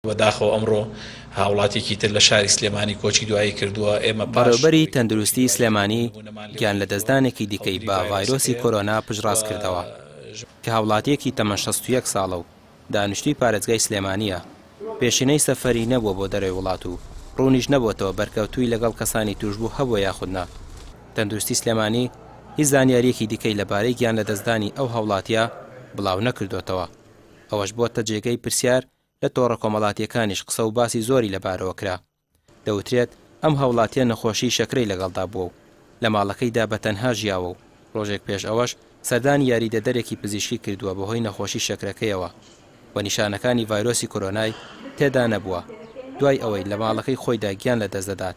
بەداخەوە ئەمڕۆ هاوڵاتیەکی تر لە شاری سلێمانی کۆچی دوایی کردووە، ئێمە پاش بەڕێوبەری ئەوەی کە کۆچی تەندروستی دوایی کرد سلێمانی نموونەمان لێ گیان وەرگرتووە لەدەستدانێکی دیکەی هەڵگری بە ڤایرۆسی ڤایرۆسەکەیە کۆرۆنا و پشتڕاستکردەوە کە هاوڵاتییەکی تەمەن 61 ساڵە و دانیشتووی پارێزگای سلێمانییە، پێشینەی سەفەری نەبووە بۆ دەرەوەی وڵات و ڕوونیش نەبۆتەوە بەرکەوتووی لەگەڵ کەسانی تووشبوو هەبووە یاخود نا. تەندروستی سلێمانی هیچ زانیارییەکی دیکەی لەبارەی گیانلەدەستدانی ئەو هاوڵاتییە بڵاونەکردۆتەوە، ئەوەش بۆتە جێگەی پرسیار لە تۆڕە کۆمەڵاتییەکانیش قسە و باسی زۆری لەبارەوە کرا. دەوترێت ئەم هاوڵاتییە نەخۆشیی شەکرەی لەگەڵدا بووە و لە ماڵەکەیدا بە تەنها ژیاوە و ڕۆژێک پێش ئەوەش سەردانی یاریدەدەرێکی پزیشکی کردووە بەهۆی نەخۆشی شەکرەکەیەوە و نیشانەکانی ڤایرۆسی کۆرۆنای تێدا نەبووە دوای ئەوەی لە ماڵەکەی خۆیدا گیان لەدەستدەدات.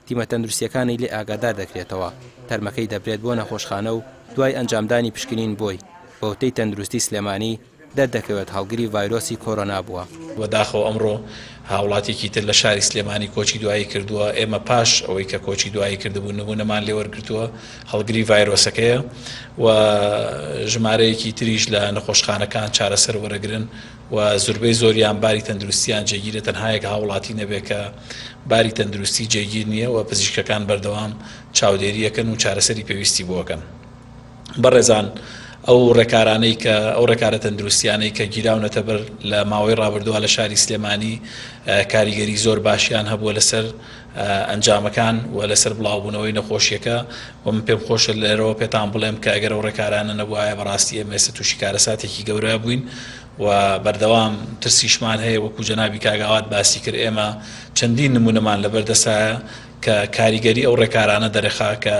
تیمە تەندروستییەکانی لێ ئاگادار دەکرێتەوە، تەرمەکەی دەبرێت بۆ نەخۆشخانە و دوای ئەنجامدانی پشکنین بۆی، بەوتەی تەندروستی سلێمانی، دەردەکەوێت هەڵگری ڤایرۆسی کۆرۆنا بووە. بەداخەوە ئەمڕۆ هاوڵاتیەکی تر لە شاری سلێمانی کۆچی دوایی کردووە، ئێمە پاش ئەوەی کە کۆچی دوایی کردبوو نموونەمان لێ وەرگرتووە هەڵگری ڤایرۆسەکەیە و ژمارەیەکی تریش لە نەخۆشخانەکان چارەسەر وەرەگرن و زوربەی زۆریان باری تەندروستیان جێگیرە تەنها یەک هاوڵاتی نەبێت کە باری تەندروستی جێگیر نییە و پزیشکەکان بەردەوام چاودێریەکەن و چارەسەری پێویستی بۆکەن. بەڕێزان ئەو ڕێکارانەی کە ئەو ڕێکارە تەندروستیانەی کە گیراونەتە بەر لە ماوەی ڕابردووە لە شاری سلێمانی کاریگەری زۆر باشیان هەبووە لەسەر ئەنجامەکان و لەسەر بڵاوبوونەوەی نەخۆشیەکە و من پێم خۆشە لێرەوە پێتان بڵێم کە ئەگەر ئەو ڕێکارانە نەبوایە بەڕاستی ئێمە ئێستا تووشی کارەساتێکی گەورە بووین و بەردەوام ترسیشمان هەیە وەکو جەنابی کاک ئاوات باسی کرد ئێمە چەندین نمونەمان لەبەردەسایە کە کاریگەری ئەو ڕێکارانە دەرخا کە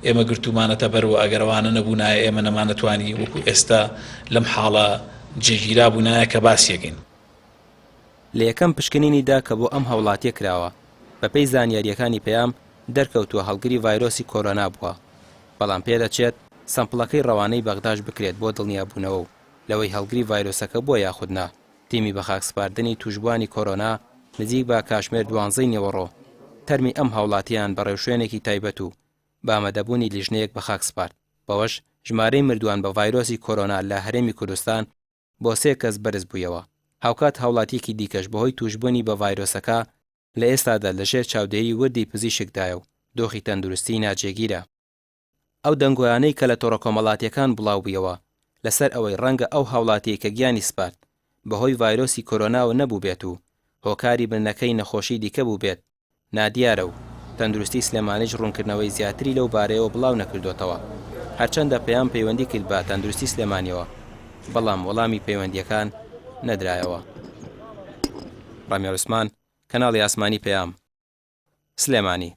ئێمە گرتومانەتە بەر و ئەگەر ئەوانە نەبوونایە ئێمە نەمانەتوانی وەکو ئێستا لەم حاڵە جێگیرا بوونایە کە باسیەکەین. لە یەکەم پشکنینیدا کە بۆ ئەم هاوڵاتیە کراوە، بەپێی زانیارییەکانی پەیام دەرکەوتووە هەڵگری ڤایرۆسی کۆرۆنا بووە، بەڵام پێدەچێت سەمپڵەکەی ڕەوانەی بەغداش بکرێت بۆ دڵنیابوونەوە و لەوەی هەڵگری ڤایرۆسەکە بووە یاخود نا. تیمی بەخاکسپاردنی تووشبووانی کۆرۆنا نزیک بە کاژمێر دوانزەی نیوەڕۆ تەرمی ئەم هاوڵاتیەیان بە ڕێوشوێنێکی تایبەت و بە ئامادەبوونی لیژنەیەک بەخاک سپارد، بەوەش ژمارەی مردووان بە ڤایرۆسی کۆرۆنا لە هەرێمی کوردستان بۆ سێ کەس بەرزبوویەوە، هاوکات هاوڵاتییەکی دیکەش بەهۆی تووشبوونی بە ڤایرۆسەکە لە ئێستادا لەژێر چاودێری وردی پزیشکدایە و دۆخی تەندروستیی ناجێگیرە. ئەو دەنگۆیانەی کە لە تۆڕە کۆمەڵاتییەکان بڵاوبوویەوە لەسەر ئەوەی ڕەنگە ئەو هاوڵاتییەی کە گیانی سپارد بەهۆی ڤایرۆسی کۆرۆناوە نەبووبێت و هۆکاری مردنەکەی نەخۆشیی دیکە بووبێت، نادیارە و تەندروستی سلێمانیش ڕوونکردنەوەی زیاتری لەو بارەیەوە بڵاونەکردۆتەوە، هەرچەندە پەیام پەیوەندی کرد بە تەندروستی سلێمانیەوە، بەڵام وەڵامی پەیوەندییەکان نەدرایەوە. ڕامیار عوسمان، کەناڵی ئاسمانی پەیام، سلێمانی.